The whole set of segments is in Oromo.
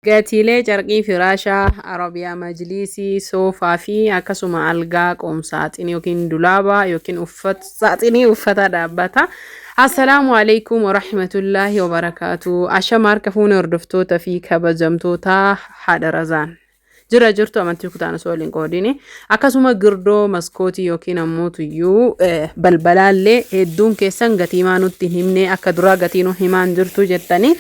Gatiilee carqii firaashaa, arabiyaa majliisii, soofaa fi akkasuma algaa qoomsaaxinii yookiin dulaabaa yookiin uffat saaxinii uffata dhaabbata. Assalaamu alaikum warahmatullaahi wabarakaatu. Ashama harka fuune hordoftoota fi kabajamtoota haadha Razaan. Jira jirtu amantii kutaan osoo waliin qoodini. Akkasuma girdoo maskootii yookiin ammoo tuyyuu balbalaallee hedduun keessan gatii maa nutti hin himne, akka duraa gatii nu himaan jirtu jettanii.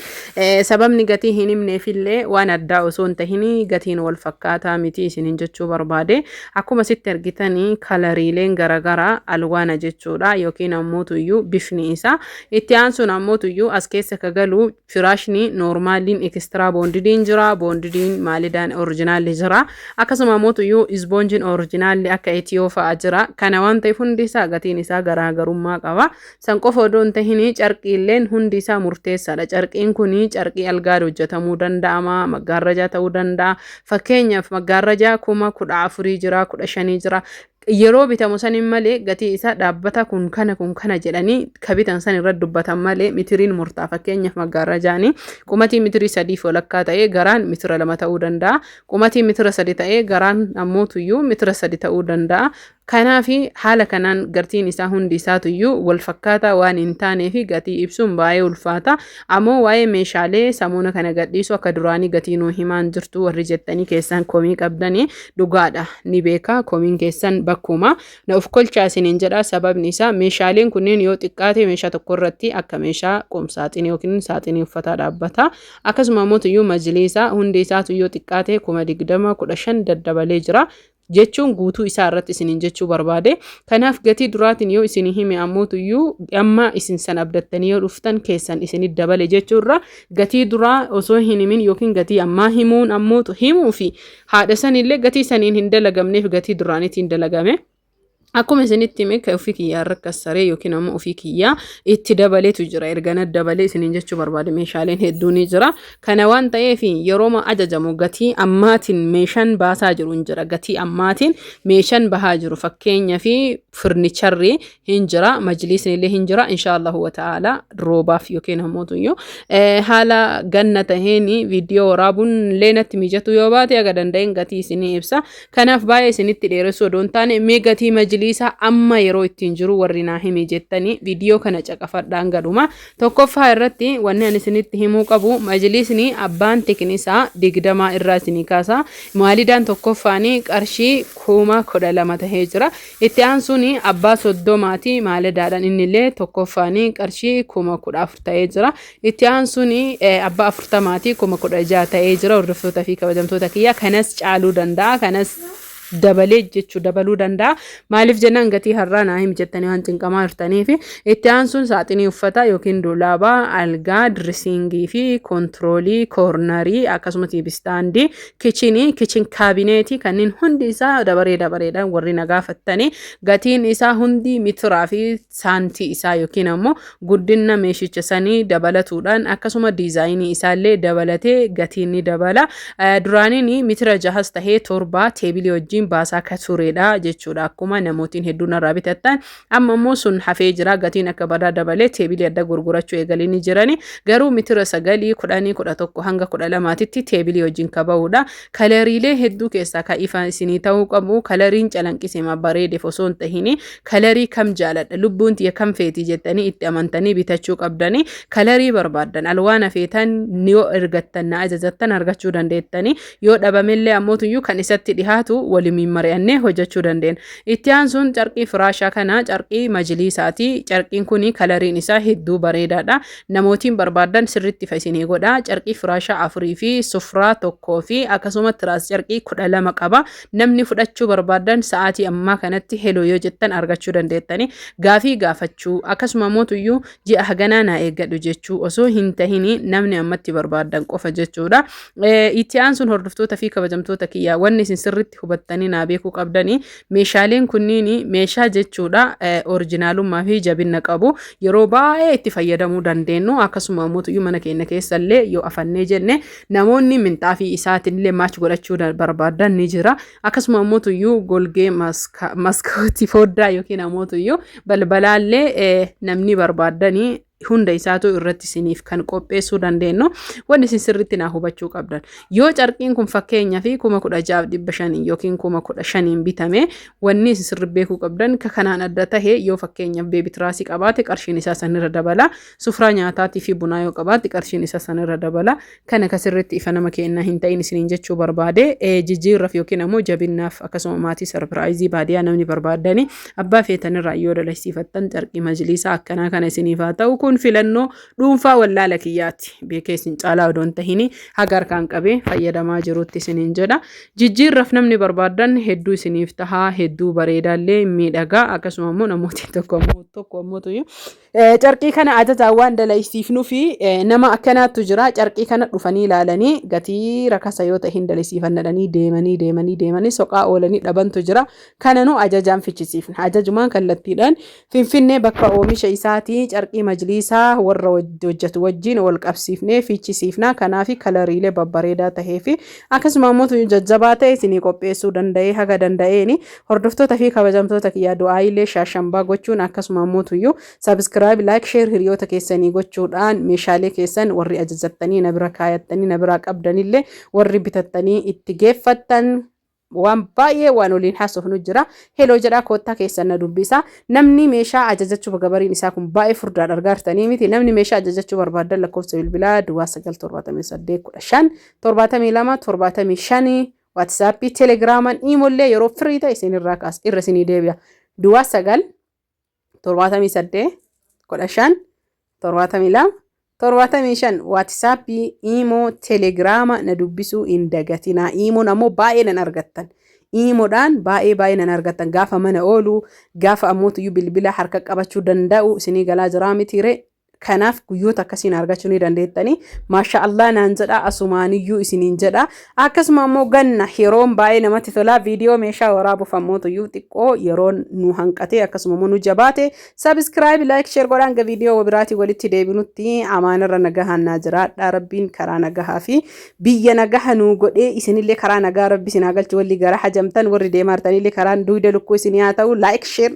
Sababni gatii hin himneefillee waan addaa osoo hin tahini gatiin wal fakkaataa miti isiniin jechuu barbaade. Akkuma sitti argitanii kalariileen garaagaraa alwaana jechuudha yookiin ammoo tuyyuu bifni isaa. Itti aansuun ammoo tuyyuu as keessa ka galu firaashni noormaaliin ekstiraa boondidiin jira, boondidiin maalidaan orijinaalli jira. Akkasuma ammoo tuyyuu isboonjiin orijinaalli akka Itiyoo fa'a jira. Kana waan ta'eef hundi isaa gatiin isaa garaagarummaa qaba. San qofa odoo hin tahin carqiilleen hundi isaa murteessaadha. Carqiin kun carqii algaa hojjetamuu danda'ama, maggaarrajaa ta'uu danda'a. Fakkeenyaaf maggaarrajaa 14,000 jira, 15,000 jira. Yeroo bitamu sanin malee gatii isaa dhaabbata kun kana kun kana jedhanii ka bitan san irratti dubbatan malee mitiriin murtaa. Fakkeenyaaf maggaarrajaanii qumatii mitirii 3.5 ta'ee garaan mitira 2 ta'uu danda'a. Qumatii mitira 3 ta'ee garaan ammoo tuyyuu mitira 3 ta'uu danda'a. Kanaaf haala kanaan gatiin isaa hundi isaatuyyuu wal fakkaataa waan hin taaneef gatii ibsuun baay'ee ulfaata. Ammoo waa'ee meeshaalee samuuna kana gadhiisu akka duraanii gatii nuu himaan jirtu warri jettanii keessan komii qabdanii dhugaadha, ni beeka komiin keessan bakkuma na of kolchaa isiniin jedha. Sababni isaa meeshaaleen kunneen yoo xiqqaate meeshaa tokko irratti akka meeshaa qomsaaxinii yookiin saaxinii uffataa dhaabbata. Akkasuma ammoo tuyyuu majliisa hundi isaatu yoo xiqqaate 20,000, 15,000 daddabalee jira jechuun guutuu isaa irratti isiniin jechuu barbaade. Kanaaf gatii duraatiin yoo isinii hime ammoo tuyyuu amma isin san abdattanii yoo dhuftan keessan isinit dabale jechuurra gatii duraa osoo hin himin yookiin gatii ammaa himuun ammoo himuu fi haadha sanillee gatii saniin hin dalagamneef gatii duraaniitiin dalagame. Akkuma isinitti hime kan ofii kiyyaa irra kassaree yookiin ammoo ofii kiyyaa itti dabaleetu jira. Erga na dabalee isiniin jechuu barbaade meeshaaleen hedduu ni jira. Kana waan ta'eef yeroo ajajamu gatii ammaatiin meeshaan baasaa jiru hin jira. Gatii ammaatiin meeshaan bahaa jiru fakkeenyaa fi firnicharri hin jira, majliisni illee hin jira. Inshaallahu wa ta'ala roobaaf yookiin ammoo tuyyuu haala ganna taheen viidiyoo waraabuun illee natti mijatu yoo baate aga danda'een gatii isinii ibsa. Kanaaf baay'ee isinitti dheeressuu odoo hin taane mee gatii majliisaa amma yeroo ittiin jiru warri naa himi jettanii viidiyoo kana caqafadhaan gadhuma. Tokkoffaa irratti wanni ani isinitti himuu qabu majliisni abbaan tiknisaa 20 irraa isinii kaasa. Maalidaan tokkoffaanii qarshii 12,000 tahee jira. Itti aansuun abbaa 30ti maalidaadhaan innillee tokkoffaanii qarshii 14,000 ta'ee jira. Itti aansuun abbaa 40ti 16,000 ta'ee jira. Hordoftoota fi kabajamtoota kiyya, kanas caaluu danda'a, kanas dabalee jechuu dabaluu danda'a. Maaliif jennaan gatii har'aa naa himi jettanii waan cinqamaa jirtaniif. Itti aansuun saaxinii uffataa yookiin dulaabaa, algaa, dirisiingii fi kontiroolii, koornarii, akkasumas istaandii, kichinii, kichin kaabineetii kanneen hundi isaa dabaree dabareedhaan warri na gaafattanii gatiin isaa hundi mitiraa fi saantii isaa yookiin ammoo guddina meeshicha sanii dabalatuudhaan akkasuma diizaayinii isaallee dabalatee gatiin ni dabala. Duraaniin mitira 6s tahee 7 teebilii wajjin baasaa akka turedha jechuudha. Akkuma namootiin hedduun irraa bitattan amma immoo sun hafee jira, gatiin akka badaa dabalee teebilii adda gurgurachuu eegalanii jirani. Garuu mitira 9, 10, 11 hanga 12tti teebilii wajjin kaba'uudha. Kalariilee hedduu keessaa kan ifa isinii ta'uu qabu kalariin calanqisema bareedeef osoo hin tahini kalarii kam jaaladha, lubbuun tiyya kam feeti jettanii itti amantanii bitachuu qabdanii. Kalarii barbaaddan, alwaana feetan yoo ergattan, na ajajattan argachuu dandeettanii, yoo dhabamellee ammootuyyuu kan isatti dhihaatu waliin mari'annee hojjechuu dandeenya. Itti aansuun carqii firaashaa kana carqii majliisaati. Carqiin kun kalariin isaa hedduu bareedaadha. Namootiin barbaaddan sirriitti ifa isinii godha. Carqii firaashaa 4 fi sufraa 1 fi akkasuma tiraas carqii 12 qaba. Namni fudhachuu barbaaddan sa'aatii ammaa kanatti heloo yoo jettan argachuu dandeettani. Gaafii gaafachuu akkasuma mootuyyuu ji'a haganaa naa eeggadhu jechuu osoo hin tahini namni ammatti barbaaddan qofa jechuudha. Itti aansuun hordoftoota fi kabajamtoota kiyyaa, wanni isin sirriitti hubattanii naa beekuu qabdanii meeshaaleen kunniin meeshaa jechuudha orijinaalummaa fi jabina qabu, yeroo baay'ee itti fayyadamuu dandeenyu. Akkasuma ammoo mana keenya keessallee yoo afannee jenne namoonni minxaafii isaatiin match godhachuu barbaadan ni jira. Akkasuma ammoo golgee maskootii foddaa yookiin ammoo balbalaallee namni barbaadanii Hunda isaatu irratti isiniif kan qopheessuu dandeenyu. Wanni isin sirriitti naa hubachuu qabdan, yoo carqiin kun fakkeenyaa fi 16,500 yookiin 15,000 bitame, wanni isin sirri beekuu qabdan ka kanaan adda tahe yoo fakkeenyaaf baby tiraasii qabaate, qarshiin isaa sanirra dabala. Sufraa nyaataatii fi bunaa yoo qabaate, qarshiin isaa sanirra dabala. Kana ka sirriitti ifa nama kennaa hin ta'in isiniin jechuu barbaade. Jijjiirraaf yookiin ammoo jabinnaaf, akkasuma maatii surprise baadiyyaa namni barbaadani abbaa feetanirraa yoo dalagsiifattan, carqii majliisaa akkanaa kana isiniif haa ta'u. Kun filannoo dhuunfaa wallaala kiyyaati. Beekee isin caalaa odoon tahini haga harkaan qabee fayyadamaa jirutti isiniin jedha. Jijjiirraaf namni barbaadan hedduu isiniif tahaa, hedduu bareedaallee, miidhagaa. Akkasuma immoo namooti tokko ammoo tokko ammoo carqii kana ajajaan waan dalaysiifnuu fi nama akkanaattu jira. Carqii kana dhufanii ilaalanii gatii rakasa yoo ta'e hin dalaysiifannadhanii deemanii deemanii deemanii soqaa oolanii dhabantu jira. Kana nu ajajaan fichisiifna. Ajajumaan kallattiidhaan Finfinnee bakka oomisha isaatii carqii majliisaa warra hojjetu wajjin wal qabsiifnee fichisiifna. Kanaaf kalariilee babbareedaa tahee fi akkasuma immoo jajjabaa ta'e isinii qopheessuu danda'ee haga danda'eeni. Hordoftoota fi kabajamtoota kiyyaa, du'aayilee shaashambaa gochuun, akkasuma immoo tuyyuu subscribe, like, share hiriyoota keessanii gochuudhaan, meeshaalee keessan warri ajajattanii na bira kaayattanii na biraa qabdanillee, warri bitattanii itti geeffattan, waan baay'ee waan waliin haasofnu jira. Hello jedhaa koottaa keessan na dubbisa. Namni meeshaa ajajachuu, gabariin isaa kun baay'ee furdaadha, argaartanii miti. Namni meeshaa ajajachuu barbaadan lakkoofsa bilbilaa 0978 15 72 75, WhatsAppii, Telegraman, Imollee yeroo firii ta'e isinirraa kaas irra isinii deebi'a. 0978 15 72 75, WhatsAppii, Imo, Telegrama na dubbisuu hin dagatinaa. Imoon ammoo baay'ee nan argattan. Imodhaan baay'ee baay'ee nan argattan. Gaafa mana oolu, gaafa ammootuyyuu bilbila harka qabachuu danda'u isinii galaa jiraa mitiire? Kanaaf guyyoota akkasiin argachuu ni dandeettanii. Maasha Allah naan jedha, asumaaniyyuu isiniin jedha. Akkasuma ammoo ganna yeroon baay'ee namatti tola. Viidiyoo meeshaa waraabuuf ammootuyyuu xiqqoo yeroon nu hanqate, akkasuma immoo nu jabaate. Subscribe, like, share godhaan ga viidiyoo biraatii walitti deebinutti amaanarra nagahaan naa jiraadha. Rabbiin karaa nagahaa fi biyya nagaha nu godhee, isinillee karaa nagaa Rabbi isin haa galchu. Walli gara hajamtan warri deemaa jirtanillee karaan duyda lukkuu isinii haa ta'u. Like, share.